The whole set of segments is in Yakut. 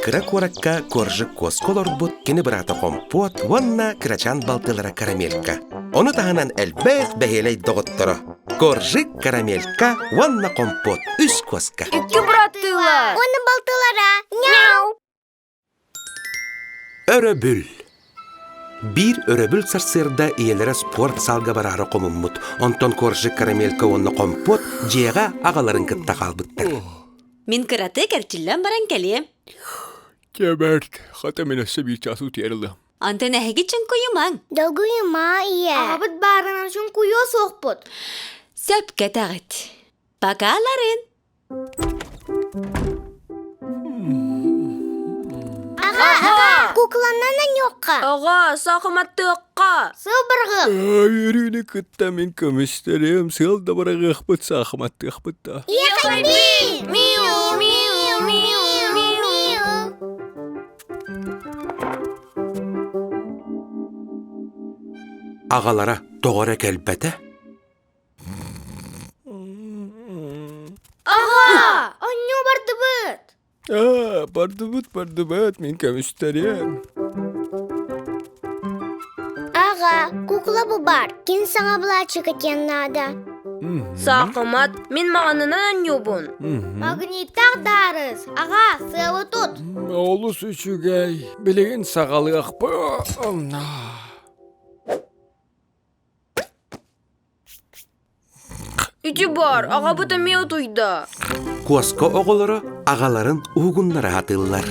кыра куоракка Коржик куоска олорбут кини быраата Хомпуот уонна кырачаан балтылара Карамелька. Ону таһынан элбэх бэһиэлэй доҕотторо Коржик, Карамелька уонна Хомпуот үс куоска. Икки быраттыылар. Уонна балтылара. Мяу! Өрөбүл. Биир өрөбүл сарсыарда ийэлэрэ спорт саалга бараары хомуммут, онтон Коржик, Карамелька уонна Хомпуот дьиэҕэ аҕаларын кытта хаалбыттар. Мин кыратык эрчиллэн баран кэлиэм. Дьэ бэрт, хата мин өссө биир чаас утуйар ылыам. Антон эһиги чуҥкуйумаҥ. Долгуйума ийэ. Аҕабыт баарынан чуҥкуйуо суохпут. Сөпкө этэҕит. Пока, Ларын. Аҕа, аҕа, кукланан аньуохха. Аҕа, саахыматтыахха. Сыл барҕыах. Үөрүүнү кытта мин көмүстэрим, сыал да бараҕыахпыт, саахыматтыахпыт да. Ехайбин! Миу, миу, миу, миу. Аҕалара тоҕо эрэ кэлбэтэ. Аҕа, онньуу бардыбыт. Аа, бардыбыт, бардыбыт, мин көмүстэриэм. Аҕа, кукла бу бар, кин саҥа былаачыка диэн наада. Саахымат, мин маҕанынан онньуубун. Магниттаах даарыс, аҕа, сыалы тут. Олус үчүгэй. Билигин саҕалыахпыт. Ити баар, аҕабыт эмиэ утуйда. Куоска оҕолоро аҕаларын уһугуннара сатыыллар.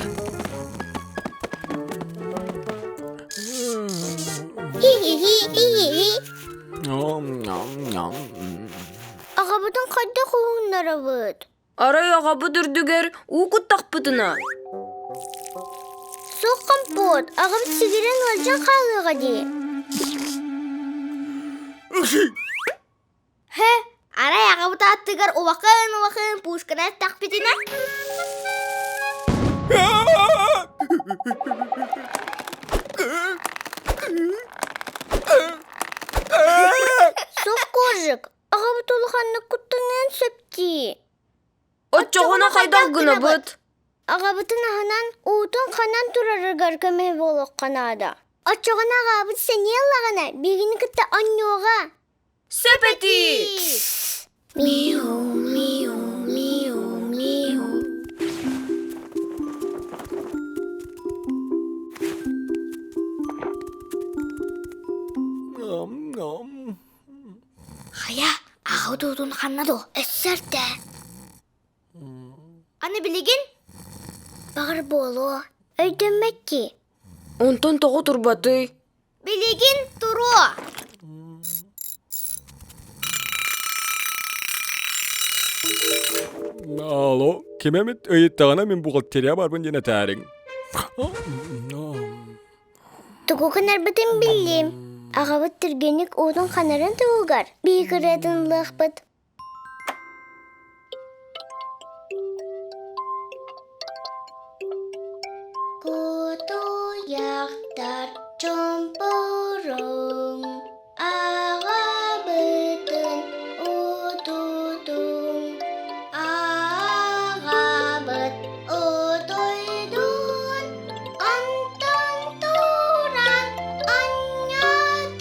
Хи-хи-хи-хи-хи. Аҕабытын хайдах уһугуннарабыт? Арай аҕабыт үрдүгэр уу куттахпытына? Суох компот, аҕам сигирэн ыалдьан хаалыаҕа дии. Хэ, арай аҕабыт аттыгар улахан-улахан пушканы эттэхпитинэ? Суох коржик, Аҕабыт улаханнык куттаныан сөп дии. Оччоҕуна хайдах гынабыт? Аҕабытын аһынан, уутун ханан турарыгар көмө буолуохха наада. Оччоҕуна аҕабыт сэниэ ыллаҕына, биһигини кытта онньуоҕа. Сөп этии! Миу, миу, миу, миу. Ном-ном. Хайа, аҕа уутун ханна дуо? Өссө эрдэ. Аны билигин? Баҕар буолуо. Өйдөммөт дии. Онтон тоҕо турбатый? Билигин туруо. Алло, ким эмит ыйыттаҕына мин бухгалтерия барбын диэн этээриҥ. Тугу гынарбытын биллим. Аҕабыт түргэнник уутун ханарын туһугар биир ырыатын ылыахпыт. Кутуйахтар чомпоруҥ, аҕабытын утутуҥ, аҕабыт утуйдун, Онтон туран анньатын.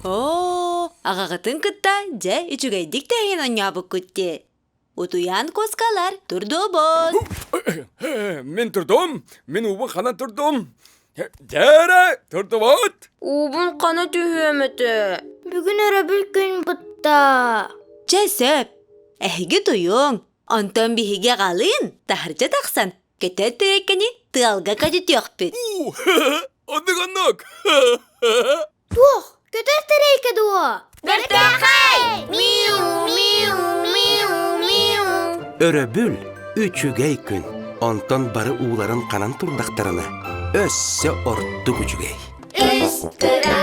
Оо, аҕаҕытын кытта дьэ үчүгэйдик тэһиин оонньообуккут дии. Утуйан куоскалар турдубут. Мин турдум, мин уубун ханан турдум. Дьээрэ, турдубут. Уубун хана түһүөм этэ. Бүгүн өрөбүл күн бытта. Чэ сөп. Эһиги туйуҥ. Онтон биһиги аҕалыын таһырдьа тахсан көтөр тэрэккэни тыалга көтүтүөхпүт. Оннук оннук. Туох, көтөр тэрэйкэ дуо? Бэртээхэй! Миу, миу, миу, миу. Өрөбүл үчүгэй күн. Онтон бары ууларын ханан турдахтарына, өссө ордук үчүгэй. Үс кыра.